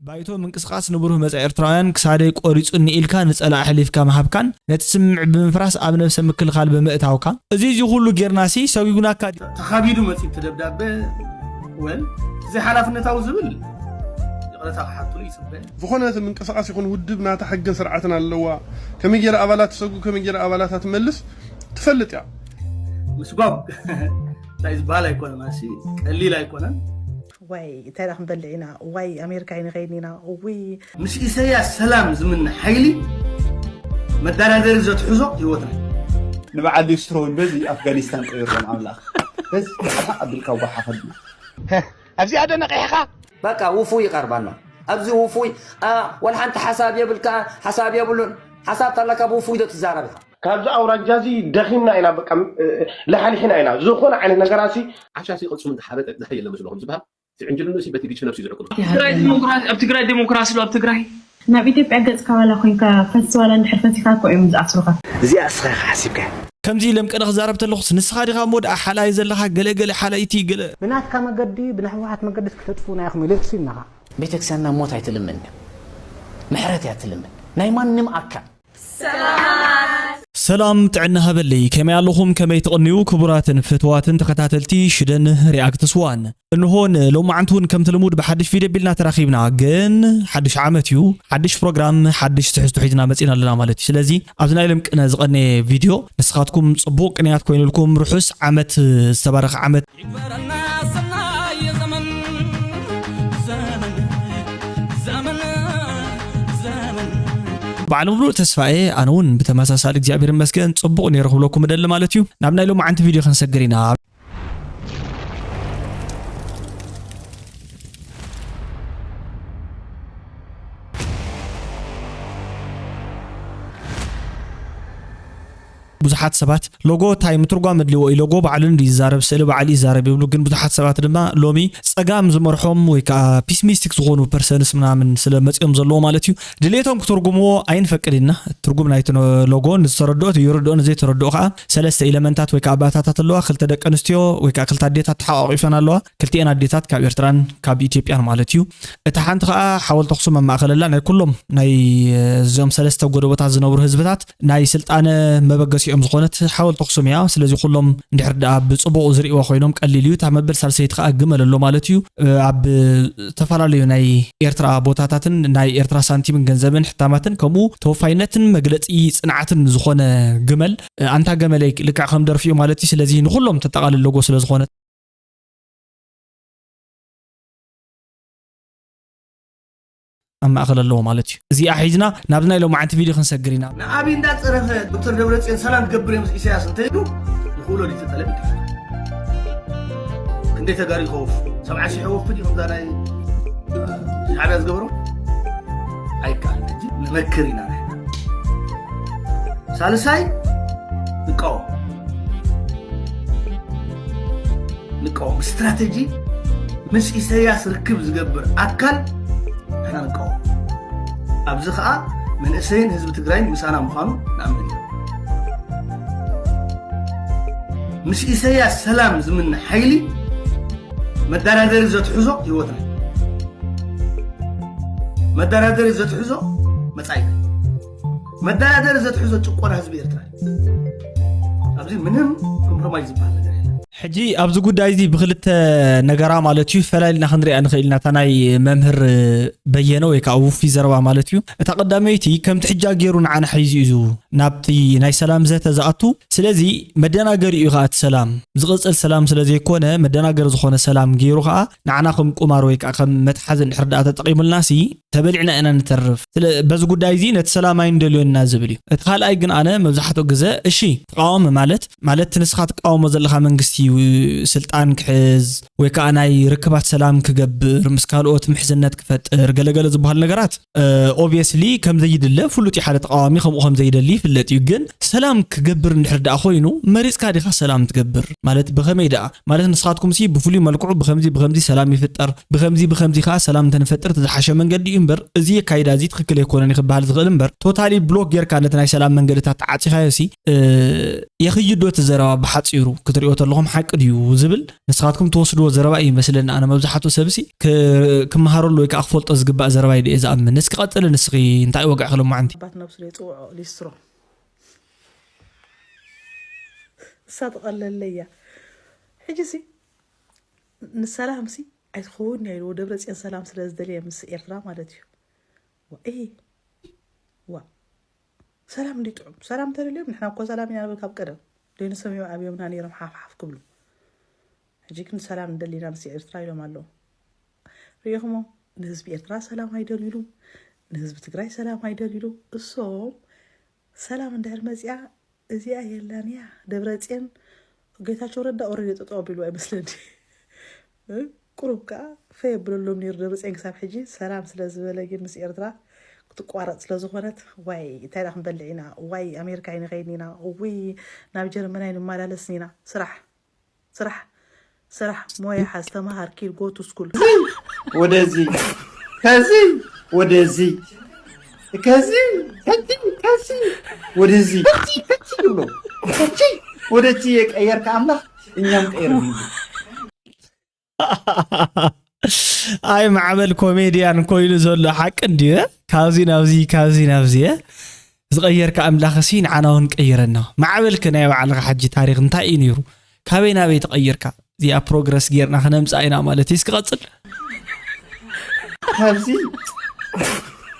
ባይቶ ምንቅስቃስ ንብሩህ መጻኢ ኤርትራውያን ክሳደይ ቆሪጹኒ ኢልካ ንጸላኢ ኣሕሊፍካ ምሃብካን ነቲ ስምምዕ ብምፍራስ ኣብ ነብሰ ምክልኻል ብምእታውካ፣ እዚ እዚ ኩሉ ጌርናሲ ሰጒጉናካ ድዩ? ተኻቢዱ መጺእ እቲ ደብዳበ ወል ዘይሓላፍነታዊ ዝብል ይቕረታ ክሓትሉ ይጽበ። ዝኾነ እቲ ምንቅስቃስ ይኹን ውድብ ናታ ሕግን ስርዓትን ኣለዋ። ከመይ ገይረ ኣባላት ትሰጉ፣ ከመይ ገይረ ኣባላታ ትመልስ ትፈልጥ እያ። ምስጓግ እንታይ ዝበሃል ኣይኮነን፣ ኣሲ ቀሊል ኣይኮነን። ዋይ እንታይ ደኣ ክንበልዕ ኢና? ዋይ ኣሜሪካ ኣይንኸይድን ኢና። እውይ ምስ ኢሰያስ ሰላም ዝምነ ሓይሊ መደራደሪ ዘትሕዞ ህይወትና እዩ። ንበዓል ሊስትሮ እውን በዚ ኣፍጋኒስታን ቀይሮም ኣምላኽ በዚ ሓሓ ኣቢልካ ጓሓፈልና። ኣብዚኣ ዶ ነቒሕኻ? በቃ ውፉይ ይቐርብ ኣሎ። ኣብዚ ውፉይ ኣ፣ ወላ ሓንቲ ሓሳብ የብልካ፣ ሓሳብ የብሉን። ሓሳብ ታለካ ብውፉይ ዶ ትዛረብ ኢኻ? ካብዚ ኣውራጃ እዚ ደኺምና ኢና በቃ ለሓሊሒና ኢና ዝኾነ ዓይነት ነገራሲ ዓሻ ሲ ቅልጽሙ እንተሓበጠ ዝሕይ የለ መስለኹም ዝበሃል እቲ ዕንጅልንኡ ሲ በቲ ጊቺ ነብሱ እዩ ዝዕቅሉ። ትግራይ ዲሞክራሲ ኣብ ትግራይ ዲሞክራሲ ዶ ኣብ ትግራይ ናብ ኢትዮጵያ ገጽካ ዋላ ኮይንካ ፈሲ ዋላ እንድሕር ፈሲካ እኮ እዮም ዝኣስሩኻ። እዚኣ እስኻ ኢኻ ሓሲብካያ። ከምዚ ኢለ ምቅነ ክዛረብ ተለኹስ ንስኻ ዲኻ እሞ ደኣ ሓላይ ዘለኻ ገለ ገለ ሓላይቲ ገለ ብናትካ መገዲ ብናይ ህወሓት መገዲ እስኪ ተጥፉና ኢኹም ኢለ ክስብናኻ። ቤተክርስትያንና ሞት ኣይትልምን፣ ምሕረት እያ ትልምን ናይ ማንም ኣካል። ሰላም ጥዕና ሃበለይ፣ ከመይ ኣለኹም? ከመይ ትቕንዩ? ክቡራትን ፍትዋትን ተኸታተልቲ ሽደን ሪኣክትስ ዋን፣ እንሆ ንሎማዓንቲ እውን ከምቲ ልሙድ ብሓድሽ ቪድዮ ቢልና ተራኺብና። ግን ሓድሽ ዓመት እዩ፣ ሓድሽ ፕሮግራም፣ ሓድሽ ትሕዝቶ ሒዝና መፂና ኣለና ማለት እዩ። ስለዚ ኣብዚ ናይ ሎም ቅነ ዝቐነየ ቪድዮ ንስኻትኩም ፅቡቕ ቅንያት ኮይኑልኩም ርሑስ ዓመት፣ ዝተባረኸ ዓመት ይግበረልና ሰናይ ዘመን ዘመን ዘመን ዘመን በዓል ምሉእ ተስፋኤ ኣነ እውን ብተመሳሳሊ እግዚኣብሔር ይመስገን ፅቡቕ ነይሩ ክብለኩም እደሊ ማለት እዩ። ናብ ናይ ሎማዓንቲ ቪድዮ ክንሰግር ኢና። ብዙሓት ሰባት ሎጎ እንታይ ምትርጓም ኣድልዎ እዩ፣ ሎጎ ባዕሉ እንድዩ ዝዛረብ፣ ስእሊ ባዕሉ ይዛረብ ይብሉ። ግን ብዙሓት ሰባት ድማ ሎሚ ጸጋም ዝመርሖም ወይ ከዓ ፒስሚስቲክ ዝኾኑ ፐርሰንስ ምናምን ስለ መጺኦም ዘለዎ ማለት እዩ፣ ድሌቶም ክትርጉምዎ ኣይንፈቅድ ኢና። ትርጉም ናይቲ ሎጎ ንዝተረድኦ ይርድኦ፣ ንዘይተረድኦ ከዓ ሰለስተ ኢለመንታት ወይ ከዓ ባእታታት ኣለዋ። ክልተ ደቂ ኣንስትዮ ወይ ከዓ ክልተ ኣዴታት ተሓቋቒፈን ኣለዋ። ክልቲኤን ኣዴታት ካብ ኤርትራን ካብ ኢትዮጵያን ማለት እዩ። እታ ሓንቲ ከዓ ሓወልቲ ኣኽሱም ኣብ ማእኸል ኣላ። ናይ ኩሎም ናይ እዚኦም ሰለስተ ጎደቦታት ዝነብሩ ህዝብታት ናይ ስልጣነ መበገሲኦም ዝኾነት ሓወልቲ ኣኽሱም እያ። ስለዚ ኩሎም እንድሕር ደኣ ብፅቡቕ ዝርእይዋ ኮይኖም ቀሊል እዩ። እታ መበል ሳልሰይቲ ከዓ ግመል ኣሎ ማለት እዩ። ኣብ ዝተፈላለዩ ናይ ኤርትራ ቦታታትን ናይ ኤርትራ ሳንቲምን ገንዘብን ሕታማትን ከምኡ ተወፋይነትን መግለፂ ፅንዓትን ዝኾነ ግመል ኣንታ ገመለይ ልክዕ ከም ደርፊ እዩ ማለት እዩ። ስለዚ ንኹሎም ተጠቓልል ሎጎ ስለ ዝኾነ ኣብ ማእኸል ኣለዎ ማለት እዩ። እዚኣ ሒዝና ናብዚ ናይ ሎማዓንቲ ቪድዮ ክንሰግር ኢና። ንኣብይ እንዳፀረፈ ዶክተር ደብረፅዮን ሰላም ክገብር እዮም ኢሳያስ እንተኢሉ ይኽእሎ ድዩ እቲ ጠለብ ይድፈር። ክንደይ ተጋሩ ይኸወፍ ሰብዓ ሺሕ ይኸወፍ ድዩ ከምዛ ናይ ሻዕብያ ዝገበሮ ኣይከኣል ሕጂ ንመክር ኢና ንሕና። ሳልሳይ ንቃወም ንቃወም ስትራተጂ ምስ ኢሳያስ ርክብ ዝገብር ኣካል ንሕና ንቃወም። ኣብዚ ከዓ መንእሰይን ህዝቢ ትግራይን ምሳና ምዃኑ ንኣምን ኢና። ምስ ኢሳያስ ሰላም ዝምነ ሓይሊ መደራደሪ ዘትሕዞ ህይወትና መደራደሪ ዘትሕዞ መጻኢና መደራደሪ ዘትሕዞ ጭቆና ህዝቢ ኤርትራ እዩ። ኣብዚ ምንም ኮምፕሮማይዝ ዝበሃል ነገር የለን። ሕጂ ኣብዚ ጉዳይ እዚ ብክልተ ነገራ ማለት እዩ ፈላሊና ክንሪኣ ንኽእል ኢና። እታ ናይ መምህር በየነ ወይ ከዓ ውፉይ ዘረባ ማለት እዩ። እታ ቀዳመይቲ ከምቲ ሕጃ ገይሩ ንዓና ሒዙ እዩ ናብቲ ናይ ሰላም ዘተ ዝኣቱ። ስለዚ መደናገሪ እዩ ከዓ እቲ ሰላም ዝቕፅል ሰላም ስለ ዘይኮነ መደናገሪ ዝኾነ ሰላም ገይሩ ከዓ ንዓና ከም ቁማር ወይ ከዓ ከም መትሓዚ እንድሕር ደኣ ተጠቒሙልና ሲ ተበሊዕና ኢና ንተርፍ። ስለ በዚ ጉዳይ እዚ ነቲ ሰላም ኣይንደልዮን ኢና ዝብል እዩ። እቲ ካልኣይ ግን ኣነ መብዛሕትኡ ግዘ እሺ ተቃዋሚ ማለት ማለት እቲ ንስኻ ትቃወሞ ዘለኻ መንግስቲ ስልጣን ክሕዝ ወይ ከዓ ናይ ርክባት ሰላም ክገብር ምስ ካልኦት ምሕዝነት ክፈጥር ገለገለ ዝበሃል ነገራት obviously ከም ዘይድለ ፍሉጥ እዩ። ሓደ ተቃዋሚ ከምኡ ከም ዘይደሊ ይፍለጥ እዩ። ግን ሰላም ክገብር እንድሕር ደኣ ኮይኑ መሪፅካ ዲኻ ሰላም ትገብር ማለት ብኸመይ ደኣ ማለት ንስኻትኩም ሲ ብፍሉይ መልክዑ ብኸምዚ ብኸምዚ ሰላም ይፍጠር ብኸምዚ ብኸምዚ ከዓ ሰላም እንተንፈጥር እቲ ዝሓሸ መንገዲ እዩ። እምበር እዚ ኣካይዳ እዚ ትኽክል ኣይኮነን እዩ ክበሃል ዝኽእል እምበር፣ ቶታሊ ብሎክ ጌርካ ነቲ ናይ ሰላም መንገድታት ተዓጺኻዮ ሲ፣ እ፣ የኽይዶ እቲ ዘረባ ብሓጺሩ ክትሪኦ ተለኹም ሓቂ ድዩ ዝብል ንስኻትኩም ትወስድዎ ዘረባ እዩ ይመስለኒ። ኣነ መብዛሕትኡ ሰብ ሲ ክ-፣ ክመሃረሉ ወይ ከዓ ክፈልጦ ዝግባእ ዘረባ እዩ ድየ ዝኣምን። እስኪ ቀጽሊ ንስኺ እንታይ ወግዕኺ ሎማዓንቲ? ኣባት ነብሱ ድየ ጽውዖ ሊስትሮ። እሳ ትቐለለይ እያ። ሕጂ ሲ ንሰላም ሲ ኣይትኸውን እያ ኢልዎ ደብረጽዮን ሰላም ስለ ዝደልየ ምስ ኤርትራ ማለት እዩ። ዋ፣ እሂ፣ ዋ። ሰላም እንዲ ጥዑም። ሰላም ተደልዮም ንሕና እኮ ሰላም ኢና ንብል ካብ ቀደም። ደይኑ ሰሚዮም ኣብዮምና ነይሮም ሓፍ ሓፍ ክብሉ። ሕጂ ግን ሰላም እንደሊና ምስ ኤርትራ ኢሎም ኣለዉ። ሪኢኹሞ? ንህዝቢ ኤርትራ ሰላም ኣይደልዩሉ። ንህዝቢ ትግራይ ሰላም ኣይደልዩሉ። እሶም ሰላም እንድሕር መፂኣ እዚኣ የላን እያ። ደብረፅዮን ጌታቸው ረዳ ኦረዲ ጠጠው ኣቢሉ ኣይመስለኒ። እ? ቁሩብ ከዓ ፈ የብለሎም ነይሩ ደብረፅዮን ክሳብ ሕጂ ሰላም ስለ ዝበለ ግን ምስ ኤርትራ ክትቋረፅ ስለ ዝኾነት ዋይ እንታይ ዳ ክንበልዕ ኢና? ዋይ ኣሜሪካ ኣይንኸይድን ኢና? እውይ ናብ ጀርመን ኣይንመላለስን ኢና። ስራሕ ስራሕ ስራሕ ሞያ ሓዝ ተምሃር ኪድ go to school። ወደዚ ከዚ ወደዚ ከዚ ከዚ ከዚ ወደዚ ከዚ ከዚ ይብሎ ከዚ ወደዚ የቀየርካ ኣምላኽ እኛም ቀይር ኣይ ማዕበል ኮሜድያን ኮይኑ ዘሎ ሓቂ እንድዩ። ካብዚ ናብዚ ካብዚ ናብዚ ዝቐየርካ ኣምላኽሲ ንዓና እውን ቀይረና። ማዕበልከ ናይ ባዕልኻ ሕጂ ታሪኽ እንታይ እዩ ነይሩ? ካበይ ናበይ ተቐይርካ? እዚኣ ፕሮግረስ ጌርና ክነምፅኣ ኢና ማለት እዩ። እስኪ ቀፅል። ካብዚ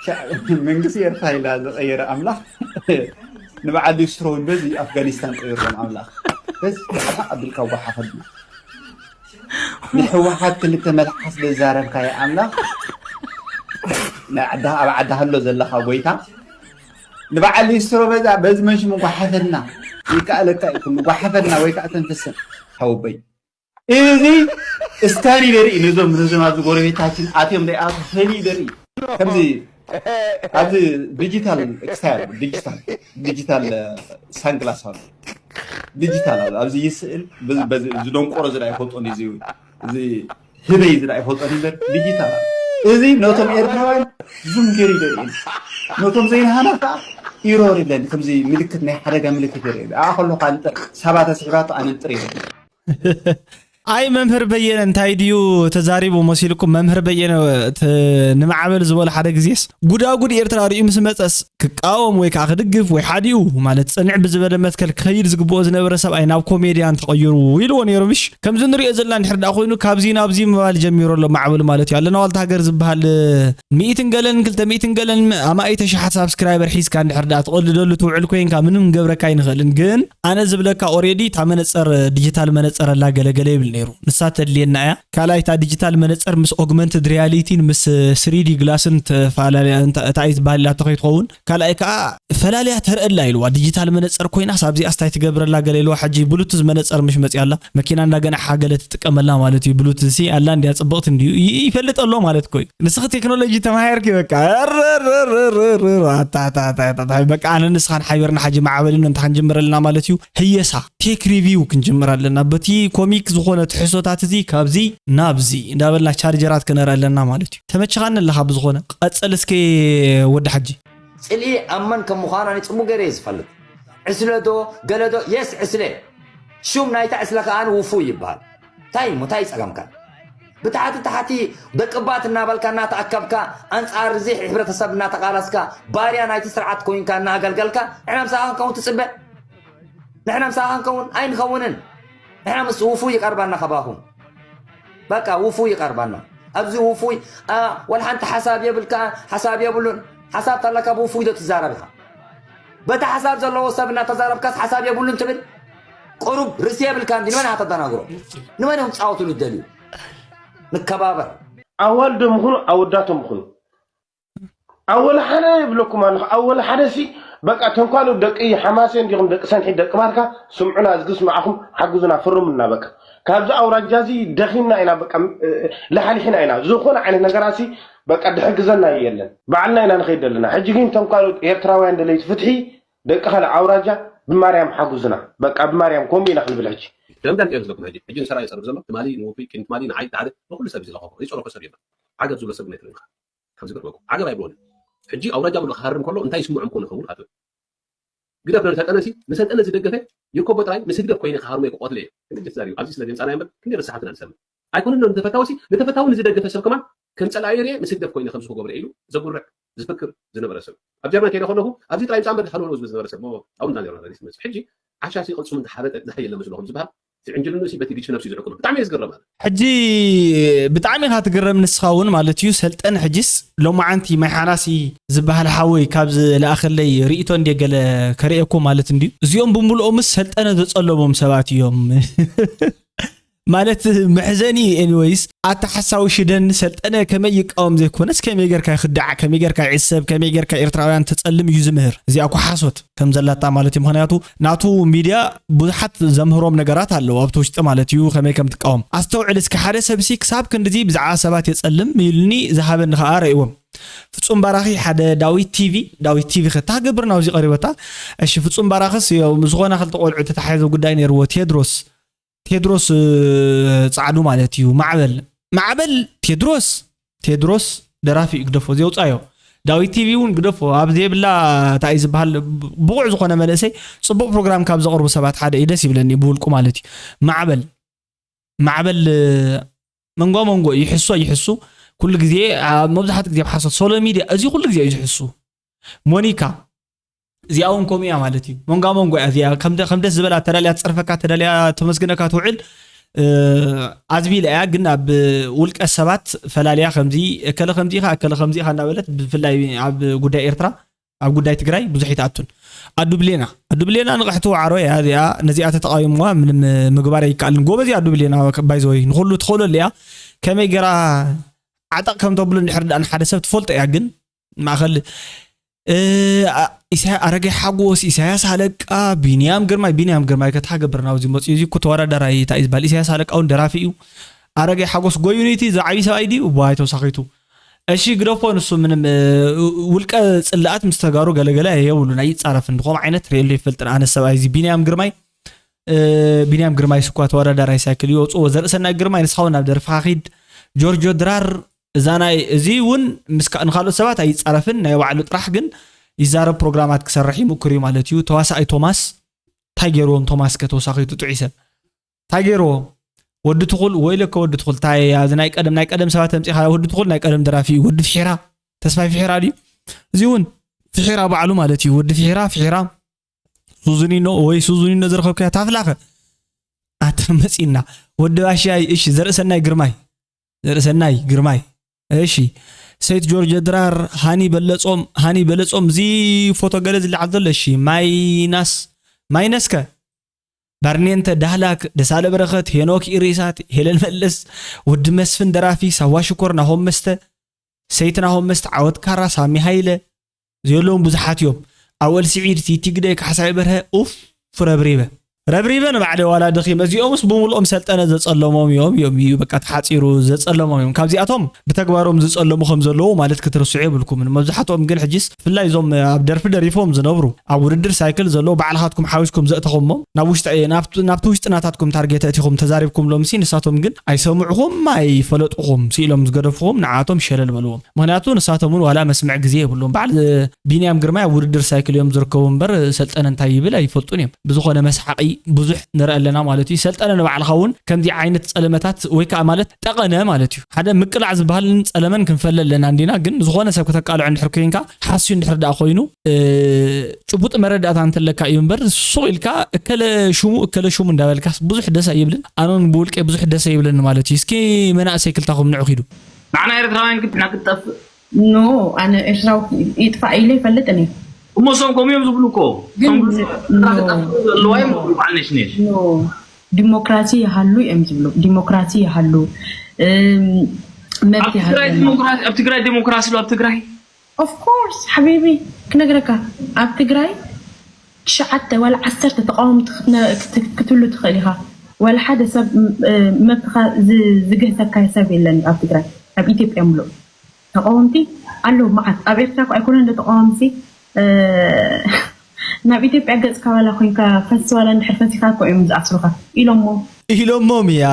ሻዕ-፣ መንግስቲ ኤርትራ ኢላ ዝቐየረ ኣምላኽ ንበዓል ሊስትሮ እውን በዚ ኣፍጋኒስታን ቀይሮም ኣምላኽ በዚ ሓሓቕ ኣቢልካ ጓሓፈልና። ንሕወሓት ክልተ መልሓስ ዘዛረብካዮ ኣምላኽ ናይ ዓዳ ኣብ ዓዲ ሃሎ ዘለኻ ጎይታ ንበዓል ሊስትሮ በዛ በዚ መንሽሙ ጓሓፈልና ይከኣለካ እዩ ኩሉ ጓሓፈልና ወይ ከዓ ተንፍስን ሓወቦይ እዚ እስካን ይደርኢ ነዞም ነዞም ኣብዚ ጎረቤታችን ኣትዮም ደይኣቱ ፈሊ ይደርኢ ከምዚ ኣብዚ ዲጂታል ኤክስታይል ዲጂታል ዲጂታል ሳንግላስ ኣሎ ዲጂታል ኣሎ ኣብዚ ይስእል በዚ በዚ እዚ ደንቆሮ እዚ ዳኣ ይፈልጦን እዚ እዚ ህበይ እዚ ዳኣ ይፈልጦን እምበር ዲጂታል ኣሎ እዚ ነቶም ኤርትራውያን ዙም ገይሩ ይደርኢ ነቶም ዘይናሃና ከዓ ኢሮር ይብለኒ ከምዚ ምልክት ናይ ሓደጋ ምልክት ይርኢ ኣኣ ከለካ ንጥር ሳባ ተስሒባቶ ኣነ ንጥር ይብለኒ ኣይ መምህር በየነ እንታይ ድዩ ተዛሪቡ መሲልኩም? መምህር በየነ ት-፣ ንማዕበል ዝበሎ ሓደ ግዜስ ጉዳጉድ ኤርትራ ርእዩ ምስ መጸስ ክቃወም ወይ ከዓ ክድግፍ ወይ ሓዲኡ ማለት ጽንዕ ብዝበለ መትከል ክኸይድ ዝግብኦ ዝነበረ ሰብኣይ ናብ ኮሜድያን ተቐይሩ ኢልዎ ነይሩ ምሽ? ከምዚ ንሪኦ ዘለና እንድሕር ደኣ ኮይኑ ካብዚ ናብዚ ምባል ጀሚሩ ኣሎ ማዕበል ማለት እዩ። ኣለና ዋልታ ሃገር ዝበሃል ሚእትን ገለን ክልተ ሚእትን ገለን ኣማኢተ ሽሓት ሳብስክራይበር ሒዝካ እንድሕር ደኣ ትቐልደሉ ትውዕል ኮይንካ ምንም ክንገብረካ ኣይንኽእልን ግን ኣነ ዝብለካ ኦሬዲ እታ መነፀር ዲጂታል መነፀር ኣላ ገለገለ ይብል ነይሩ ንሳ ተድልየና እያ ካልኣይ እታ ዲጂታል መነፀር ምስ ኦግመንትድ ሪያሊቲን ምስ ስሪዲ ግላስን ተፈላለያ እንታይ ትበሃል ኢላቶ ከይትኸውን ካልኣይ ከዓ ፈላልያ ተርእላ ኢልዋ ዲጂታል መነፀር ኮይና ሳብዚኣ ስታይ ትገብረላ ገለ ኢልዋ ሕጂ ብሉቱዝ መነፀር ምሽ መፅያ ኣላ መኪና እንዳገናሓ ገለ ትጥቀመላ ማለት እዩ ብሉቱዝ ሲ ኣላ እንዲያ ፅብቕቲ እንዲዩ ይፈልጥ ኣሎ ማለት ኮዩ ንስኺ ቴክኖሎጂ ተማሃርኪ በቃ በቃ ኣነ ንስኻን ሓቢርና ሓጂ ማዕበል እንተ ክንጅምር ኣለና ማለት እዩ ህየሳ ቴክ ሪቪው ክንጅምር ኣለና በቲ ኮሚክ ዝኾነ ትሕሶታት እዚ ካብዚ ናብዚ እንዳበልና ቻርጀራት ክነርኢ ኣለና ማለት እዩ ተመችኻኒ ኣለኻ ብዝኾነ ቀፅል እስከ ወዲ ሓጂ ፅልኢ ኣብ መን ከም ምዃኑ ኣነ ፅቡቅ ገይረ እየ ዝፈልጥ ዕስለ ዶ ገለ ዶ የስ ዕስለ ሹም ናይታ ዕስለ ከኣ ውፉይ ይበሃል እንታይ እሞ እንታይ ጸገምካ ብታሕቲ ታሕቲ ደቅባት እናበልካ እናተኣከብካ ኣንጻር እዚ ሕብረተሰብ እናተቓለስካ ባርያ ናይቲ ስርዓት ኮይንካ እናኣገልገልካ ንሕና ምሳኻ ክንከውን ትጽበ ንሕና ምሳኻ ክንከውን ኣይንኸውንን ንሕና ምስ ውፉይ ይቐርበና ካባኹም በቃ ውፉይ ይቐርበና ኣብዚ ውፉይ ወላ ሓንቲ ሓሳብ የብልካ ሓሳብ የብሉን ሓሳብ ተለካ ብውፉይ ዶ ትዛረብ ኢኻ በቲ ሓሳብ ዘለዎ ሰብ እናተዛረብካስ ሓሳብ የብሉን ትብል ቁሩብ ርእሲ የብልካ እንዲ ንመን ኢኻ ተደናግሮ ንመን እዮም ትፃወትሉ ትደልዩ ንከባበር ኣዋልዶም ይኹኑ ኣወዳቶም ይኹኑ ኣወል ሓደ ይብለኩም ኣለኹ ኣወል ሓደ ሲ በቃ ተንኳሉ ደቂ ሓማሴን ዲኹም ደቂ ሰንሒት ደቂ ማርካ ስምዑና እዝጊ ስማዕኹም ሓግዙና ፍርሙና በቃ ካብዚ ኣውራጃ እዚ ደኺምና ኢና በቃ ላሓሊሕና ኢና ዝኾነ ዓይነት ነገራሲ በቃ ድሕግዘና የለን ባዕልና ኢና ንኸይድ ዘለና ሕጂ ግን ተንኳሉ ኤርትራውያን ደለይቲ ፍትሒ ደቂ ካልእ ኣውራጃ ብማርያም ሓጉዙና በቃ ብማርያም ከምኡ ኢና ክንብል ሕጂ ደምዳም እዮም ዝለኩም ሕጂ ሕጂ ንሰራይ ይፀርብ ዘሎ ትማሊ ንውፉይ ኪን ትማሊ ንዓይ ሓደ ንኩሉ ሰብ ዝለኸፎ ይፀረፎ ሰብ የለን ዓገብ ዝብሎ ሰብ ግን ኣይትርእን ኢኻ ከም ዝገርመኩም ዓገብ ኣይብሎን። ሕጂ ኣውራጃ ምሎ ክሃርም ከሎ እንታይ ይስምዖም ኮነ ኸውን ኣቶ ግደፍ ነው ሰልጠነ ሲ ንሰልጠነ ዝደገፈ የኮቦ ጥራይ ምስ ህግደፍ ኮይነ ክሃርሞ ክቆትለ እየ። ግን ጀስት ዛሬ ኣብዚ ስለ ዘምጻና እምበር ክንደይ ረሳሓትና ንሰምዕ ኣይኮነን። ንተፈታዊ ሲ ንተፈታዊ ንዝደገፈ ሰብ ከማን ከም ጸላኢ ርየ ምስ ህግደፍ ኮይነ ከምዚ ክገብረ ኢሉ ዘጉርዕ ዝፍክር ዝነበረ ሰብ ኣብ ጀርመን ከይደ ከለኹ ኣብዚ ጥራይ ምጻ እምበር ሃሎ ዝብል ዝነበረ ሰብ ሞ ኣብኡ እንዳ ነርና ዛሬ ስመጽ ሕጂ ዓሻ ሲ ቅልጽሙ እንተሓረጠ ዝሓየለ መስሎ ከም ዝበሃል እቲ ዕንጅልኑ ሲ በቲ ግጭ ነብሲ ዝሕክም ብጣዕሚ እየ ዝገረም ኣነ። ሕጂ ብጣዕሚ ኢኻ ትግረም ንስኻ እውን ማለት እዩ ሰልጠን ሕጂስ ሎማዓንቲ ማይ ሓናሲ ዝበሃል ሓወይ ካብ ዝለኣኸለይ ርእቶ እንደ ገለ ከርእየኩም ማለት እንድዩ እዚኦም ብምልኦምስ ሰልጠነ ዘጸለሞም ሰባት እዮም ማለት መሕዘኒ ኤኒወይስ ኣታ ሓሳዊ ሽደን ሰልጠነ ከመይ ይቃወም ዘይኮነስ ከመይ ጌርካ ይክዳዕ ከመይ ጌርካ ይዕሰብ ከመይ ጌርካ ኤርትራውያን ተጸልም እዩ ዝምህር እዚኣ እኮ ሓሶት ከም ዘላታ ማለት እዩ ምክንያቱ ናቱ ሚድያ ብዙሓት ዘምህሮም ነገራት ኣለዉ ኣብቲ ውሽጢ ማለት እዩ ከመይ ከም ትቃወም ኣስተውዕል እስኪ ሓደ ሰብሲ ክሳብ ክንድዚ ብዛዕባ ሰባት የጸልም ኢሉኒ ዝሃበኒ ከኣ ረእዎም ፍጹም ባራኺ ሓደ ዳዊት ቲቪ ዳዊት ቲቪ ከ ታገብር ናብዚ ቀሪበታ እሺ ፍጹም ባራኽስ ዝኾነ ክልተ ቆልዑ ተታሓዘ ጉዳይ ነይርዎ ቴድሮስ ቴድሮስ ጻዕዱ ማለት እዩ ማዕበል ማዕበል ቴድሮስ ቴድሮስ ደራፊ እዩ ግደፎ ዘውፃዮ ዳዊት ቲቪ እውን ግደፎ ኣብ ዘይብላ እንታይ ዝበሃል ብቑዕ ዝኾነ መንእሰይ ፅቡቕ ፕሮግራም ካብ ዘቕርቡ ሰባት ሓደ እዩ ደስ ይብለኒ ብውልቁ ማለት እዩ ማዕበል ማዕበል መንጎ መንጎ ይሕሶ ይሕሱ ኩሉ ግዜ መብዛሕትኡ ግዜ ሓሶት ሶሎ ሚድያ እዚ ኩሉ ግዜ እዩ ዝሕሱ ሞኒካ እዚኣ እውን ከምኡ እያ ማለት እዩ መንጋ መንጎ እያ እዚኣ ከም ደስ ዝበላ ተዳልያ ትፀርፈካ ተዳልያ ተመስግነካ ትውዕል ኣዝቢላ እያ ግን ኣብ ውልቀ ሰባት ፈላልያ ከምዚ እከለ ከምዚ ኢኻ እከለ ከምዚ ኢኻ እናበለት ብፍላይ ኣብ ጉዳይ ኤርትራ ኣብ ጉዳይ ትግራይ ብዙሕ ይትኣቱን ኣዱብሌና ኣዱብሌና ንቕሕቲ ዋዕሮ እያ እዚኣ ነዚኣ ተተቃዊምዋ ምንም ምግባር ኣይከኣልን ጎበዝ እያ ኣዱብሌና ባይዘወይ ንኩሉ ትኽእለሉ እያ ከመይ ገራ ዓጠቕ ከም ተብሉ እንድሕር ደኣ ንሓደ ሰብ ትፈልጦ እያ ግን ማእኸል ኣረጋይ ሓጎስ ኢሳያስ ኣለቃ ቢንያም ግርማይ ቢንያም ግርማይ ከ እንታይ ገብር ናብዚ መፅኡ እዚ እኮ ተወዳዳራይ እንታይ እዩ ዝበሃል ኢሳያስ ኣለቃ እውን ደራፊ እዩ ኣረጋይ ሓጎስ ጎዩኒቲ ዝዓብይ ሰብኣይ ድዩ ዋይ ተወሳኺቱ እሺ ግደፎ ንሱ ምንም ውልቀ ፅላኣት ምስ ተጋሩ ገለገለ የብሉን ኣይፃረፍን ብከምኡ ዓይነት ርእየሉ ይፈልጥን ኣነ ሰብኣይ እዚ ቢንያም ግርማይ ቢንያም ግርማይ ስኳ ተወዳዳራይ ሳይክል ይወፅዎ ዘርእሰናይ ግርማይ ንስኻ እውን ናብ ደርፍኻ ኪድ ጆርጆ ድራር እዛ ናይ እዚ እውን ምስ ንካልኦት ሰባት ኣይፃረፍን ናይ ባዕሉ ጥራሕ ግን ይዛረብ ፕሮግራማት ክሰርሕ ይምክር እዩ ማለት እዩ ተዋሳኣይ ቶማስ እንታይ ገይርዎም ቶማስ ከ ተወሳኺቱ ጥዑይ ሰብ እንታይ ገይርዎ ወዲ ትኹል ወይለከ ወዲ ትኹል ታይ ኣብዚ ናይ ቀደም ናይ ቀደም ሰባት ተምፂኻ ወዲ ትኹል ናይ ቀደም ደራፊ እዩ ወዲ ፍሒራ ተስፋይ ፍሒራ ድዩ እዚ እውን ፍሒራ ባዕሉ ማለት እዩ ወዲ ፍሒራ ፍሒራ ሱዙኒኖ ወይ ሱዙኒኖ ዝረኸብካያ ታፍላኸ ኣተ መፂና ወዲ ባሻይ እሺ ዘርእሰናይ ግርማይ ዘርእሰናይ ግርማይ እሺ ሰይት ጆርጅ ድራር ሃኒ በለጾም ሃኒ በለጾም እዚ ፎቶ ገለ ዝለዓል ዘሎ እሺ ማይናስ ማይነስከ ባርኔንተ ዳህላክ ደሳለ በረኸት ሄኖክ ኢሬሳት ሄለን መለስ ወዲ መስፍን ደራፊ ሳዋ ሽኮር ናሆም መስተ ሰይትናሆም መስተ ዓወት ካራ ሳሚ ሃይለ ዘለዎም ብዙሓት እዮም ኣወል ስዒድ ቲቲ ግደይ ካሕሳይ በርሀ ኡፍ ረብሪበ ረብሪበ ንባዕለይ ዋላ ደኺመ እዚኦምስ ብምልኦም ሰልጠነ ዘጸለሞም እዮም እዮም እዩ በቃ ተሓጺሩ ዘጸለሞም እዮም ካብዚኣቶም ብተግባሮም ዝጸለሙ ከም ዘለዉ ማለት ክትርስዑ የብልኩምን መብዛሕትኦም ግን ሕጂስ ብፍላይ እዞም ኣብ ደርፊ ደሪፎም ዝነብሩ ኣብ ውድድር ሳይክል ዘለዉ ባዕልኻትኩም ሓዊስኩም ዘእተኹሞም ናብ ውሽጢ ናብቲ ውሽጢ ናታትኩም ታርጌት ኣእቲኹም ተዛሪብኩምሎምሲ ንሳቶም ግን ኣይሰምዕኹም ኣይፈለጥኹም ስኢሎም ዝገደፍኹም ንዓቶም ሸለል በልዎም ምክንያቱ ንሳቶም እውን ዋላ መስምዕ ግዜ የብሎም በዓል ቢንያም ግርማይ ኣብ ውድድር ሳይክል እዮም ዝርከቡ እምበር ሰልጠነ እንታይ ይብል ኣይፈልጡን እዮም ብዝኾነ መስሓቂ ብዙሕ ንርኢ ኣለና ማለት እዩ ሰልጠነ ንባዕልኻ እውን ከምዚ ዓይነት ፀለመታት ወይ ከዓ ማለት ጠቐነ ማለት እዩ ሓደ ምቅላዕ ዝበሃልን ፀለመን ክንፈለ ኣለና እንዲና ግን ዝኾነ ሰብ ከተቃልዖ እንድሕር ኮይንካ ሓስዩ እንድሕር ደኣ ኮይኑ ጭቡጥ መረዳእታ እንተለካ እዩ እምበር ሱቕ ኢልካ እከለ ሽሙ እከለ ሽሙ እንዳበልካስ ብዙሕ ደስ ኣይብልን ኣነን ብውልቀ ብዙሕ ደስ ኣይብለኒ ማለት እዩ እስኪ መናእሰይ ክልታኹም ንዑ ኪዱ ንዓና ኤርትራውያን ግን ንሕና ክንጠፍእ ኖ ኣነ ኤርትራዊ ይጥፋእ ኢለ ይፈልጥን እየ እሞ እሶም ከምኡ እዮም ዝብሉ እኮ ግን እሶም ብዙ ኤርትራ ኖ። ክጠፍእ ዘለዋ እዮም ዝብሉ በዓል ነሽነሽ ኖ ዲሞክራሲ ይሃሉ እዮም ዝብሉ ዲሞክራሲ ይሃሉ እም፣ መብት ኣብ ትግራይ ይሃሉ ዲሞክራሲ ኣብ ትግራይ ዲሞክራሲ ኣሎ ኣብ ትግራይ ኦፍኮርስ ሓቢቢ ክነግረካ ኣብ ትግራይ ትሽዓተ ዋላ ዓሰርተ ተቃወምቲ ክትነ- ክት- ክትህሉ ትኽእል ኢኻ ዋላ ሓደ ሰብ ም- እ፣ መብትኻ ዝ- ዝግህሰካ ሰብ የለን ኣብ ትግራይ ኣብ ኢትዮጵያ ምሉእ ተቃወምቲ ኣለዉ መዓት ኣብ ኤርትራ እኮ ኣይኮነን ዶ ተቃወምቲ እ፣ ናብ ኢትዮጵያ ገፅካ ዋላ ኮይንካ ፈሲ ዋላ እንድሕር ፈሲካ እኮ እዮም ዝኣስሩኻ ኢሎሞ ኢሎሞም እያ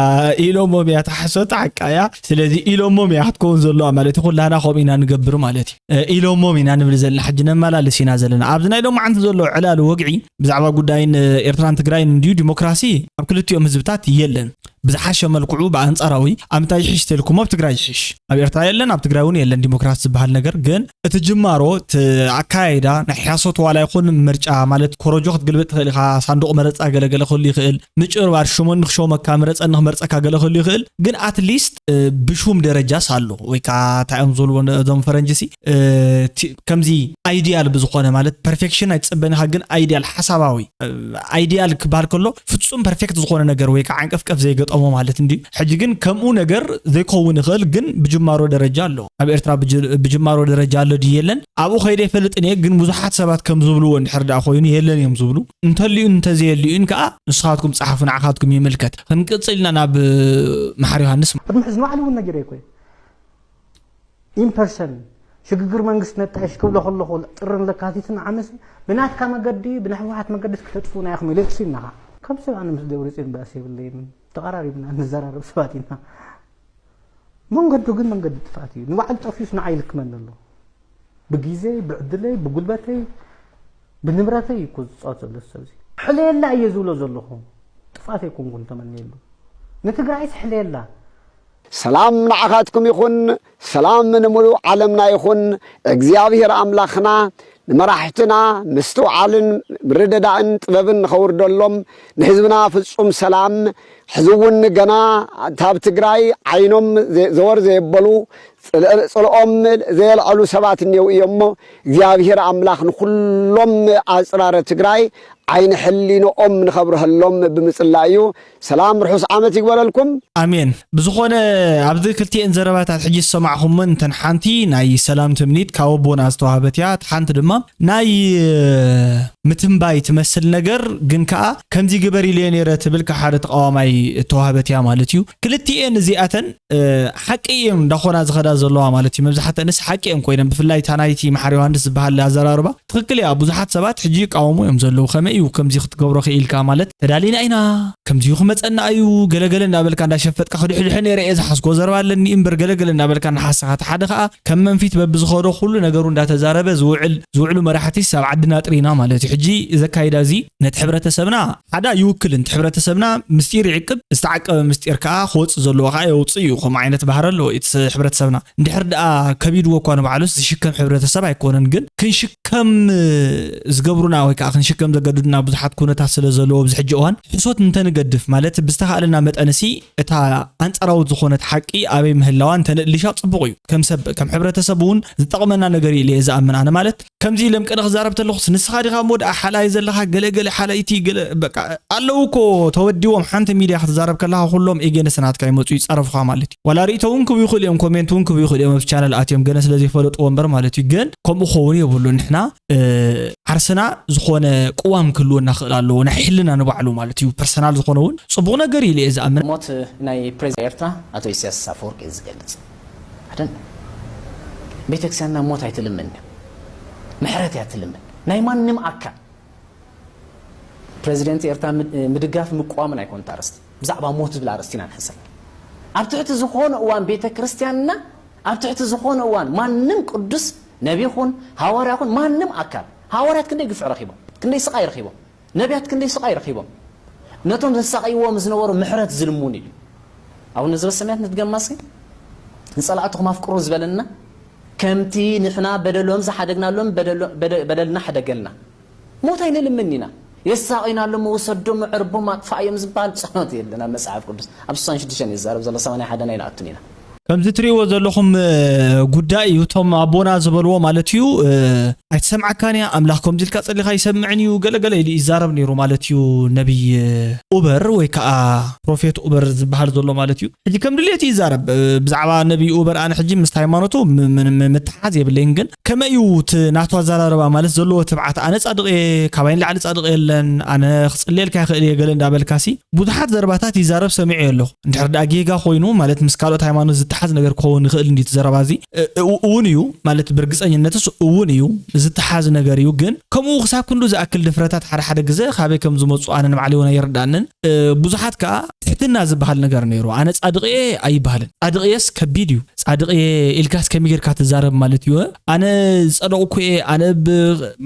ኢሎሞም እያ ተሓሶት ሓቃ እያ። ስለዚ ኢሎሞም እያ ክትከውን ዘለዋ ማለት እዩ። ኩላና ከምኡ ኢና ንገብር ማለት እዩ። ኢሎሞም ኢና ንብል ዘለና ሕጂ ነመላልስ ኢና ዘለና ኣብዚ ናይ ሎማዓንቲ ዘሎ ዕላል ወግዒ ብዛዕባ ጉዳይን ኤርትራን ትግራይን እንድዩ ዲሞክራሲ ኣብ ክልቲኦም ህዝብታት የለን። ብዝሓሸ መልክዑ ብኣንጻራዊ ኣብ ምንታይ ይሕሽ ተልኩም ኣብ ትግራይ ይሕሽ። ኣብ ኤርትራ የለን ኣብ ትግራይ እውን የለን ዲሞክራሲ ዝበሃል ነገር ግን እቲ ጅማሮ እቲ ኣካያይዳ ናይ ሕያሶት ዋላ ይኹን ምርጫ ማለት ኮረጆ ክትግልብጥ ትኽእል ኢኻ። ሳንዱቕ መረፃ ገለገለ ክህሉ ይኽእል። ምጭርባር ሽሞኒ ክሸመካ ምረፀኒ ክመርፀካ ገለ ክህሉ ይኽእል። ግን ኣትሊስት ብሹም ደረጃስ ኣሎ ወይ ከዓ እንታይ እዮም ዝብልዎ እዞም ፈረንጂ ሲ ከምዚ ኣይዲያል ብዝኾነ ማለት ፐርፌክሽን ኣይትፅበን ኢኻ ግን ኣይዲያል ሓሳባዊ ኣይዲያል ክበሃል ከሎ ፍፁም ፐርፌክት ዝኾነ ነገር ወይ ከዓ ዓንቀፍቀፍ ዘይገጠሞ ማለት እንዲ ሕጂ ግን ከምኡ ነገር ዘይከውን ይኽእል ግን ብጅማሮ ደረጃ ኣሎ ኣብ ኤርትራ ብጅማሮ ደረጃ ኣሎ ድዩ የለን ኣብኡ ከይደ ይፈልጥን እየ ግን ብዙሓት ሰባት ከም ዝብልዎ እንድሕር ደኣ ኮይኑ የለን እዮም ዝብሉ እንተልዩን እንተዘየልዩን ከዓ ንስኻትኩም ፀሓፉ ንዓኻትኩም ይምልከት ክንቅፅል ኢና ናብ መሓር ዮሃንስ ቅድሚ ሕዚ ንባዕሉ እውን ነጊረ ይኮ ኢምፐርሰን ሽግግር መንግስት ነጣይሽ ክብሎ ከለኹ ጥርን ለካቲትን ዓመሲ ብናትካ መገዲ ብናይ ህወሓት መገዲ ክተጥፉና ኢኹም ኢለ ክሱ ኢልናኻ ከም ሰብ ኣነ ምስ ደብረፅዮን ባእሲ የብለይን ተቐራሪብና ንዘራረብ ሰባት ኢና መንገዱ ግን መንገዲ ጥፍኣት እዩ ንባዕሉ ጠፊዩስ ንዓይ ይልክመኒ ኣሎ ብግዜይ ብዕድለይ ብጉልበተይ ብንብረተይ እዩ ዝፃወት ዘሎ ሰብዚ ሕለየላ እየ ዝብሎ ዘለኹ ጥፍኣት ኣይኮንኩን ተመንየሉ ንትግራይስ ሕለየላ ሰላም ንዓኻትኩም ይኹን፣ ሰላም ንምሉእ ዓለምና ይኹን። እግዚኣብሔር ኣምላኽና ንመራሕትና ምስትውዓልን ምርድዳእን ጥበብን ንኸውርደሎም፣ ንህዝብና ፍጹም ሰላም፣ ሕዚ እውን ገና ካብ ትግራይ ዓይኖም ዘወር ዘየበሉ ጽልኦም ዘየልዐሉ ሰባት እኒው እዮሞ እግዚኣብሔር ኣምላኽ ንኹሎም ኣፅራረ ትግራይ ዓይኒ ሕሊንኦም ንኸብርሀሎም ብምፅላእ እዩ። ሰላም ርሑስ ዓመት ይግበረልኩም። ኣሜን። ብዝኾነ ኣብዚ ክልቲኤን ዘረባታት ሕጂ ዝሰማዕኹመን እተን ሓንቲ ናይ ሰላም ትምኒት ካብ ኣቦና ዝተዋህበት እያ። እቲ ሓንቲ ድማ ናይ ምትንባይ ትመስል ነገር ግን ከኣ ከምዚ ግበር ኢለዮ ነይረ ትብል ካብ ሓደ ተቃዋማይ እተዋህበት እያ ማለት እዩ። ክልቲኤን እዚኣተን ሓቂ እየን እንዳኾና ዝኸዳ ዘለዋ ማለት እዩ። መብዛሕተንስ ሓቂ እየን ኮይነን ብፍላይ እታ ናይቲ መሓር ዮሃንስ ዝበሃል ኣዘራርባ ትኽክል እያ ብዙሓት ሰባት ሕጂ ይቃወሙ እዮም ዘለዉ ከመይ እዩ ከምዚ ክትገብሮ ክኢልካ ማለት ተዳሊና ኢና ከምዚ ክመፀና እዩ ገለገለ እንዳበልካ እንዳሸፈጥካ ክድሕድሐ ነይረ እየ ዝሓስኮ ዘረባ ኣለኒ እምበር ገለገለ እንዳበልካ እናሓሰኻ እቲ ሓደ ከዓ ከም መንፊት በብዝኸዶ ኩሉ ነገሩ እንዳተዛረበ ዝውዕል ዝውዕሉ መራሕቲስ ኣብ ዓድና ጥሪና ማለት እዩ ሕጂ እዚ ኣካይዳ እዚ ነቲ ሕብረተሰብና ሓደ ኣይውክልን እቲ ሕብረተሰብና ምስጢር ይዕቅብ ዝተዓቀበ ምስጢር ከዓ ክወፅእ ዘለዎ ከዓ የውፅእ እዩ ከምኡ ዓይነት ባህሪ ኣለዎ እቲ ሕብረተሰብና እንድሕር ደኣ ከቢድዎ እኳ ንባዕሉስ ዝሽከም ሕብረተሰብ ኣይኮነን ግን ክንሽከም ዝገብሩና ወይ ከዓ ክንሽከም ዘገድዱና ብዙሓት ኩነታት ስለ ዘለዎ ኣብዚ ሕጂ እዋን ሕሶት እንተንገድፍ ማለት ብዝተኻእለና መጠንሲ እታ ኣንጻራዊት ዝኾነት ሓቂ ኣበይ ምህላዋ እንተንእልሻ ጽቡቕ እዩ ከም ሰብ ከም ሕብረተሰብ እውን ዝጠቕመና ነገር እዩ ኢለ እየ ዝኣምን ኣነ ማለት ከምዚ ኢለ ምቅነ ክዛረብ ተለኹስ ንስኻ ዲኻ እሞ ደኣ ሓላይ ዘለኻ ገለገለ ሓላይቲ ገለ በቃ ኣለዉ እኮ ተወዲቦም ሓንቲ ሚድያ ክትዛረብ ከለኻ ኩሎም ኤጌንስ ናትካ ይመፁ ይፃረፉኻ ማለት እዩ ዋላ ርእቶ እውን ክብ ይኽእሉ እዮም ኮሜንት እውን ክብ ይኽእሉ እዮም ኣብ ቻነል ኣትዮም ገለ ስለ ዘይፈለጥዎ እምበር ማለት እዩ ግን ከምኡ ክኸውን የብሉ ንሕና ዓርስና ዝኾነ ቅዋም ክህልወና ክእል ኣለዎ ናይ ሕልና ንባዕሉ ማለት እዩ ፐርሰናል ዝኾነ እውን ፅቡቕ ነገር ኢለ እየ ዝኣምን ሞት ናይ ፕሬዚዳንት ኤርትራ ኣቶ ኢሳያስ ኣፈወርቂ እዩ ዝገልፅ ኣደን ቤተክርስቲያንና ሞት ኣይትልምን ምሕረት እያ ትልምን ናይ ማንም ኣካል ፕሬዚደንት ኤርትራ ምድጋፍ ምቋምን ኣይኮነት ኣርእስቲ ብዛዕባ ሞት ዝብል ኣርእስቲ ኢና ንሕሰብ ኣብ ትሕቲ ዝኾነ እዋን ቤተ ክርስቲያንና ኣብ ትሕቲ ዝኾነ እዋን ማንም ቅዱስ ነቢ ይኹን ሃዋርያ ይኹን ማንም ኣካል ሃዋርያት ክንደይ ግፍዕ ረኺቦም ክንደይ ስቃይ ረኺቦም ነቢያት ክንደይ ስቃይ ረኺቦም ነቶም ዘሳቀይዎም ዝነበሩ ምሕረት ዝልሙን እዩ ኣቡነ ዘበሰማያት ንድገማ እስኪ ንጸላእትኹም ኣፍቅሩ ዝበለና ከምቲ ንሕና በደሎም ዝሓደግናሎም በደልና ሕደገልና ሞት ኣይንልምን ኢና። የሳቕዩና ኣለሞ ውሰዶም ዕርቦም ኣጥፋእዮም ዝበሃል ጸሎት የለን ኣብ መጽሓፍ ቅዱስ። ኣብ ስሳን ሽዱሽተን እዩ ዝዛረብ ዘሎ ሰማንያ ሓደን ኣይንኣቱን ኢና። ከምዚ ትሪእዎ ዘለኹም ጉዳይ እዩ እቶም ኣቦና ዝበልዎ ማለት እዩ ኣይትሰምዓካን እያ ኣምላኽ ከምዚ ኢልካ ጸሊኻ ይሰምዕን እዩ ገለገለ ኢሉ ይዛረብ ነይሩ ማለት እዩ ነቢይ ኡበር ወይ ከዓ ፕሮፌት ኡበር ዝበሃል ዘሎ ማለት እዩ ሕጂ ከም ድልየቱ ይዛረብ ብዛዕባ ነቢይ ኡበር ኣነ ሕጂ ምስቲ ሃይማኖቱ ምትሓዝ የብለይን ግን ከመይ እዩ እቲ ናቱ ኣዘራርባ ማለት ዘለዎ ትብዓት ኣነ ጻድቕ እየ ካባይ ንላዕሊ ጻድቕ የለን ኣነ ክጽልየልካ ይኽእል እየ ገለ እንዳበልካሲ ብዙሓት ዘረባታት ይዛረብ ሰሚዐ ኣለኹ እንድሕር ደኣ ጌጋ ኮይኑ ማለት ምስ ካልኦት ሃይማኖት ዝተሓዝ ነገር ክኸውን ይኽእል እንዲ ዘረባ እዚ እውን እዩ ማለት ብርግፀኝነትስ እውን እዩ ዝተሓዝ ነገር እዩ ግን ከምኡ ክሳብ ክንዱ ዝኣክል ድፍረታት ሓደ ሓደ ግዘ ካበይ ከም ዝመፁ ኣነ ንባዕለይ እውን ኣይርዳእንን ብዙሓት ከዓ ትሕትና ዝበሃል ነገር ነይሩ። ኣነ ጻድቕ እየ ኣይበሃልን። ጻድቕ እየስ ከቢድ እዩ። ጻድቕ እየ ኢልካስ ከመይ ጌርካ ትዛረብ ማለት እዩ? ኣነ ዝጸደቕኩ እየ፣ ኣነ ብ-፣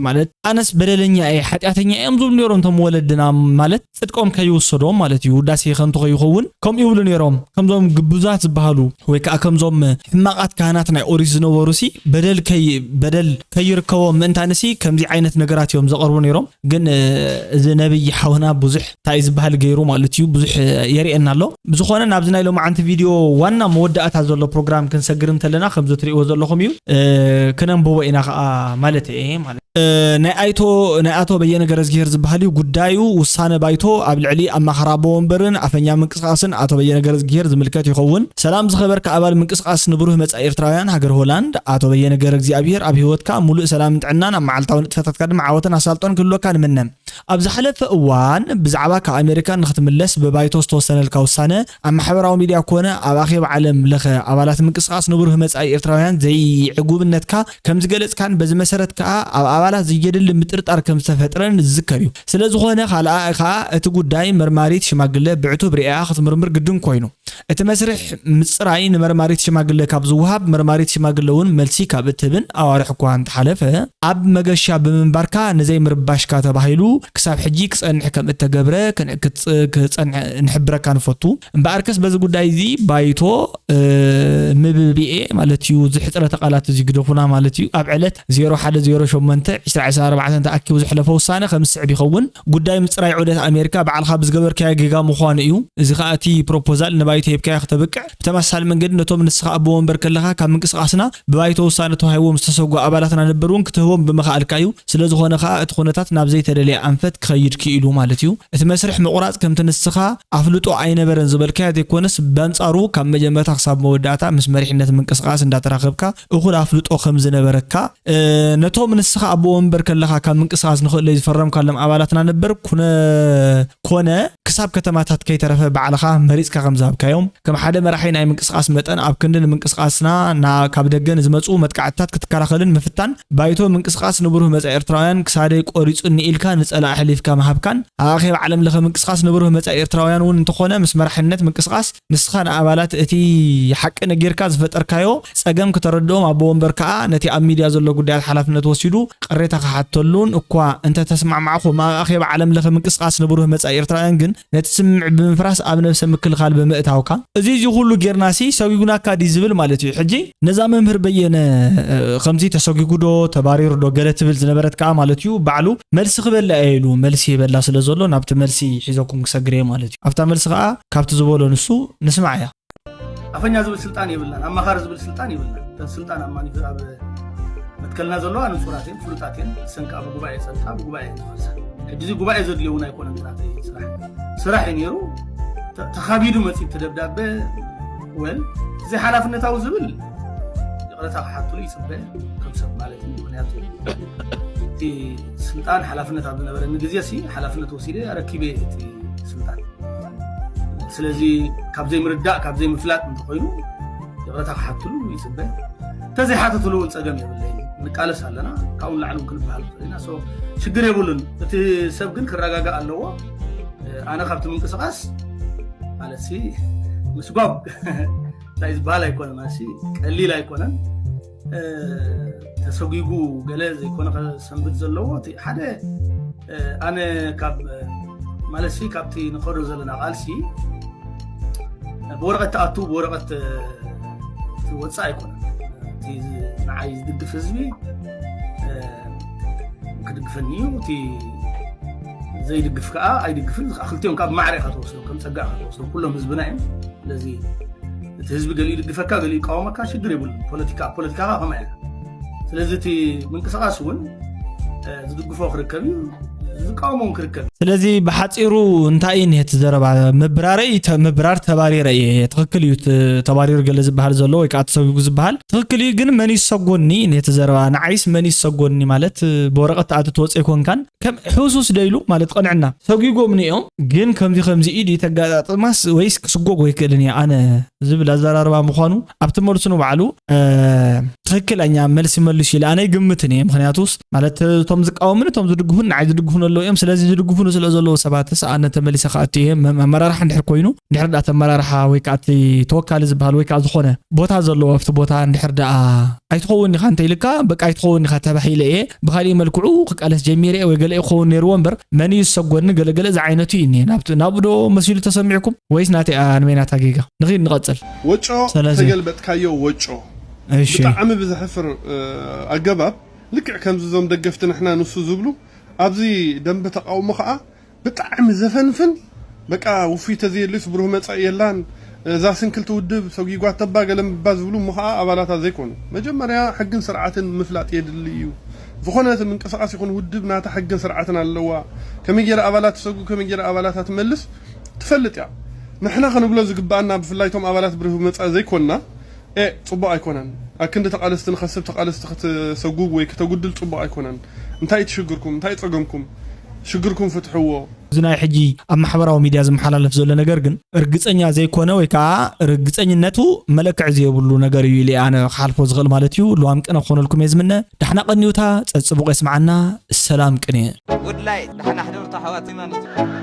ማለት ኣነስ በደለኛ እየ፣ ሓጢኣተኛ እዮም ዝብሉ ነይሮም እቶም ወለድና፣ ማለት ጽድቆም ከይውሰዶም ማለት እዩ። ውዳሴ ከንቱ ከይኸውን ከምኡ ይብሉ ነይሮም። ከምዞም ግቡዛት ዝበሃሉ ወይ ከዓ ከምዞም ሕማቓት ካህናት ናይ ኦሪት ዝነበሩ ሲ በደል ከይ-፣ በደል ከይርከቦም ምእንታንሲ ከምዚ ዓይነት ነገራት እዮም ዘቕርቡ ነይሮም። ግን፣ እ፣ እዚ ነብይ ሓውና ብዙሕ እንታይ ዝበሃል ገይሩ ማለት እዩ፣ ብዙሕ የርእየና ኣሎ። ብዝኾነ ናብዚ ናይ ሎማዓንቲ ቪድዮ ዋና መወዳእታ ዘሎ ፕሮግራም ክንሰግር እንተለና ከምዚ ትርእይዎ ዘለኹም እዩ። እ፣ ክነንብቦ ኢና ከዓ ማለት እየ ማለት። እ፣ ናይ ኣይቶ-፣ ናይ ኣቶ በየነ ገረዝግሄር ዝበሃል እዩ። ጉዳዩ ውሳነ ባይቶ ኣብ ልዕሊ ኣማኻሪ ኣቦ ወንበርን ኣፈኛ ምንቅስቃስን ኣቶ በየነ ገረዝግሄር ዝምልከት ይኸውን። ሰላም ዝኸበርካ ኣባል ምንቅስቃስ ንብሩህ መጻኢ ኤርትራውያን ሃገር ሆላንድ፣ ኣቶ በየነ ገረግዚኣብሄር ኣብ ህይወትካ ሙሉእ ሰላምን ጥዕናን ኣብ መዓልታዊ ንጥፈታትካ ድማ ዓወትን ኣሳልጦን ክህልወካ ንምነ። ኣብ ዝሓለፈ እዋን ብዛዕባ ካብ ኣሜሪካ ንክትምለስ ብባይቶ ዝተወሰነልካ ውሳነ ኣብ ማሕበራዊ ሚድያ ኮነ ኣብ ኣኼባ ዓለም ለኸ ኣባላት ምንቅስቃስ ንብሩህ መጻኢ ኤርትራውያን ዘይዕጉብነትካ ከም ዝገለጽካን በዚ መሰረት ከኣ ኣብ ኣባላት ዘየድሊ ምጥርጣር ከም ዝተፈጥረን ዝዝከር እዩ። ስለ ዝኾነ ካልኣ ከኣ እቲ ጉዳይ መርማሪት ሽማግለ ብዕቱብ ሪኣ ክትምርምር ግድን ኮይኑ። እቲ መስርሕ ምጽራይ ንመርማሪት ሽማግለ ካብ ዝወሃብ፣ መርማሪት ሽማግለ እውን መልሲ ካብ እትህብን ኣዋርሕ እኳ እንተሓለፈ፣ ኣብ መገሻ ብምንባርካ ንዘይምርባሽካ ተባሂሉ ክሳብ ሕጂ ክጸንሕ ከም እተገብረ ክን-፣ ክጽ-፣ ክጸንሕ ንሕብረካ ንፈቱ። እምበኣርከስ በዚ ጉዳይ እዚ ባይቶ፣ እ፣ ምብብኤ ማለት እዩ፣ እዚ ሕጽረተ ቃላት እዚ ግደፉና ማለት እዩ። ኣብ ዕለት ዜሮ ሓደ ዜሮ ሸሞንተ ዕስራ ዕስራን ኣርባዕተን ተኣኪቡ ዘሕለፎ ውሳነ ከም ዝስዕብ ይኸውን። ጉዳይ ምጽራይ ዑደት ኣሜሪካ ባዕልኻ ብዝገበርካዮ ጌጋ ምዃኑ እዩ። እዚ ኸኣ እቲ ፕሮፖዛል ንባይቶ ሂብካዮ ክተብቅዕ፣ ብተመሳሳሊ መንገዲ ነቶም ንስኻ ኣቦ ወንበር ከለኻ ካብ ምንቅስቃስና ብባይቶ ውሳነ ተዋሂቦም ዝተሰጉ ኣባላትና ነበር እውን ክትህቦም ብምኽኣልካ እዩ። ስለ ዝኾነ ኸኣ እቲ ኩነታት ናብ ዘይተደልየ ኣንፈት ክኸይድ ክኢሉ ማለት እዩ። እቲ መስርሕ ምቑራጽ ከምቲ ንስኻ ኣፍልጦ ኣይነበረን ዝበልካዮ ዘይኮነስ፣ በንጻሩ ካብ መጀመርታ ክሳብ መወዳእታ ምስ መሪሕነት ምንቅስቃስ እንዳተራኸብካ እኹል ኣፍልጦ ከም ዝነበረካ፣ እ፣ ነቶም ንስኻ ኣቦ ወንበር ከለኻ ካብ ምንቅስቃስ ንኽእለዩ ዝፈረምካሎም ኣባላትና ነበር ኩነ-፣ ኮነ ክሳብ ከተማታት ከይተረፈ ባዕልኻ መሪጽካ ከም ዝሃብካዮም፣ ከም ሓደ መራሒ ናይ ምንቅስቃስ መጠን ኣብ ክንዲ ንምንቅስቃስና ና-፣ ካብ ደገ ንዝመጹ መጥቃዕትታት ክትከላኸልን ምፍታን፣ ባይቶ ምንቅስቃስ ንብሩህ መጻኢ ኤርትራውያን ክሳደይ ቆሪጹኒ ኢልካ ንጸላኢ ኣሕሊፍካ ምሃብካን፣ ኣብ ኣኼባ ዓለም ለኸ ምንቅስቃስ ንብሩህ መጻኢ ኤርትራውያን እውን እንተኾነ ምስ መራሕነት ምንቅስቃስ ንስኻ ንኣባላት እቲ ሓቂ ነጊርካ ዝፈጠርካዮ ጸገም ክተረድኦም ኣቦ ወንበር ከኣ ነቲ ኣብ ሚድያ ዘሎ ጉዳያት ሓላፍነት ወሲዱ ቅሬታ ክሓተሉን እኳ እንተተስማዕማዕኹም፣ ኣብ ኣኼባ ዓለም ለኸ ምንቅስቃስ ንብሩህ መጻኢ ኤርትራውያን ግን ነቲ ስምምዕ ብምፍራስ ኣብ ነብሰ ምክልኻል ብምእታውካ፣ እዚ እዚ ኩሉ ጌርናሲ ሰጒጉናካ ድዩ ዝብል ማለት እዩ። ሕጂ ነዛ መምህር በየነ፣ እ፣ ከምዚ ተሰጒጉ ዶ ተባሪሩ ዶ ገለ ትብል ዝነበረት ከኣ ማለት እዩ፣ ባዕሉ መልሲ ክበላ እየ ኢሉ መልሲ ይበላ ስለ ዘሎ ናብቲ መልሲ ሒዘኩም ክሰግር እየ ማለት እዩ። ኣብታ መልሲ ከኣ ካብቲ ዝበሎ ንሱ ንስማዕ እያ። ኣፈኛ ዝብል ስልጣን የብልናን፣ ኣማኻሪ ዝብል ስልጣን የብልናን። እተን ስልጣን ኣብ ማኒፌ-፣ ኣብ መትከልና ዘለዋ ንጹራት እየን፣ ፍሉጣት እየን። እሰን ከኣ ብጉባኤ ጸድቃ፣ ብጉባኤ እየን ዝፈርሳ። ሕጂ እዚ ጉባኤ ዘድልዮ እውን ኣይኮነን እቲ ናተይ ስራሕ። ስራሕ እዩ ነይሩ። ተ-፣ ተኻቢዱ መጺኡ እቲ ደብዳበ፣ ወል፣ ዘይሓላፍነታዊ ዝብል ይቕረታ ክሓትሉ ይጽበ፣ ከም ሰብ ማለት እዩ። ምኽንያቱ እቲ ስልጣን ሓላፍነት ኣብ ዝነበረኒ ግዜ ሲ ሓላፍነት ወሲደ ኣረኪበ እቲ ስልጣን። ስለዚ ካብ ዘይምርዳእ፣ ካብ ዘይምፍላጥ እንተኾይኑ ይቕረታ ክሓትሉ ይጽበ። እንተዘይሓተትሉ እውን ጸገም የብለይን። ንቃለስ ኣለና፣ ካብኡ ንላዕሊ እውን ክንበሃል ንኽእል ኢና። ሶ ሽግር የብሉን። እቲ ሰብ ግን ክረጋጋእ ኣለዎ። ኣነ ካብቲ ምንቅስቃስ ማለት ሲ ምስጓግ እንታይ ዝበሃል ኣይኮነን፣ ማለት ሲ ቀሊል ኣይኮነን። እ፣ ተሰጒጉ ገለ ዘይኮነ ከሰንብድ ዘለዎ፣ እቲ ሓደ፣ እ፣ ኣነ ካብ፣ ማለት ሲ ካብቲ ንኸዶ ዘለና ቃልሲ፣ እ፣ ብወረቐት ትኣቱ፣ ብወረቐት፣ እ፣ ትወጽእ ኣይኮነን። እቲ ዝ-፣ ንዓይ ዝድግፍ ህዝቢ፣ እ፣ ክድግፈኒ እዩ፣ እቲ ዘይድግፍ ከኣ ኣይድግፍን። ክልቲኦም ካብ ማዕረ ኢኻ ትወስዶም፣ ከም ጸጋ ኢኻ ትወስዶም። ኩሎም ህዝብና እዮም። ስለዚ እቲ ህዝቢ ገሊኡ ይድግፈካ፣ ገሊኡ ይቃወመካ፣ ሽግር የብሉን። ፖለቲካ፣ ፖለቲካ ከኣ ከምኣ እያ። ስለዚ እቲ ምንቅስቃስ እውን፣ እ፣ ዝድግፎ ክርከብ እዩ፣ ዝቃወሞ እውን ክርከብ እዩ። ስለዚ ብሓጺሩ እንታይ እዩ እኒሀ እቲ ዘረባ? ምብራረይ ተ-፣ ምብራር ተባሪረ እየ። ትኽክል እዩ፣ ት-፣ ተባሪሩ ገለ ዝበሃል ዘሎ ወይ ከዓ ተሰጒጉ ዝበሃል ትኽክል እዩ። ግን መን እዩ ዝሰጎኒ ነቲ ዘረባ? ንዓይስ መን እዩ ዝሰጎኒ? ማለት ብወረቐት ትኣቱ ትወፅእ ኣይኮንካን። ከም ሕሱስ ደይሉ ማለት ቅንዕና ሰጒጎምኒ እዮም። ግን ከምዚ ከምዚ ኢድ ተጋጣጥማስ ወይስ ክስጎግ ወይ ክእልን እየ ኣነ ዝብል ኣዘራርባ ምዃኑ ኣብቲ መልሱ ንባዕሉ ትክክለኛ መልሲ መልሱ ኢለ ኣነ ይግምትን እየ። ምክንያቱስ ማለት እቶም ዝቃወሙን እቶም ዝድግፉን ንዓይ ዝድግፉን ኣለዉ እዮም። ስለዚ ዝድግፉን ስለ ዘለዉ ሰባትስ ኣነ ተመሊሰ ክኣቱ እየ። ኣመራርሓ እንድሕር ኮይኑ እንድሕር ዳኣ ተመራርሓ ወይ ከዓ እቲ ተወካሊ ዝበሃል ወይ ከዓ ዝኾነ ቦታ ዘለዎ ኣብቲ ቦታ እንድሕር ዳኣ ኣይትኸውን ኢኻ እንተ ኢልካ በቃ ኣይትኸውን ኢኻ ተባሂለ እየ። ብካሊእ መልክዑ ክቃለስ ጀሚረ እየ ወይ ገለ ክኸውን ነይርዎ እምበር መን እዩ ዝሰጎኒ ገለገለ ዝዓይነቱ እዩ እኒሀ ናብቲ ናብኡ ዶ መሲሉ ተሰሚዕኩም ወይስ ናተይ ኣንበይናታ ጌጋ? ንኺድ ንቐጽል። ወጮ ስለዚ- ተገልበጥካዮ ወጮ እሺ ብጣዕሚ ብዝሕፍር ኣገባብ ልክዕ ከምዚ እዞም ደገፍቲ ንሕና ንሱ ዝብሉ ኣብዚ ደንበ ተቃውሞ ከዓ ብጣዕሚ ዘፈንፍን በቃ ውፉይ ተዘየሉስ ብሩህ መጻኢ የላን እዛ ስንክልቲ ውድብ ሰጒጓ ተባ ገለ ምባ ዝብሉ እሞ ከዓ ኣባላታ ዘይኮኑ መጀመርያ ሕግን ስርዓትን ምፍላጥ የድሊ እዩ። ዝኾነ ምንቅስቃስ ይኹን ውድብ ናታ ሕግን ስርዓትን ኣለዋ። ከመይ ገይረ ኣባላት ትሰጉ ከመይ ገይረ ኣባላታ ትመልስ ትፈልጥ እያ። ንሕና ክንብሎ ዝግባኣና ብፍላይ እቶም ኣባላት ብሩህ መጻኢ ዘይኮንና ኤ ጽቡቕ ኣይኮነን። ኣክንዲ ተቓለስቲ ንኸስብ ተቓለስቲ ክትሰጉግ ወይ ክተጉድል ጽቡቕ ኣይኮነን። እንታይ ትሽግርኩም እንታይ ጸገምኩም ሽግርኩም ፍትሕዎ። እዚ ናይ ሕጂ ኣብ ማሕበራዊ ሚድያ ዝመሓላለፍ ዘሎ ነገር ግን ርግፀኛ ዘይኮነ ወይ ከዓ ርግፀኝነቱ መለክዕ ዘይብሉ ነገር እዩ ኢለ ኣነ ክሓልፎ ዝኽእል ማለት እዩ። ልዋም ቅነ ክኾነልኩም እየ ዝምነ። ዳሕና ቀኒዩታ ጸጽቡቕ የስምዓና። ሰላም ቅንየ። Good light. نحن نحضر تحوات ما نستطيع.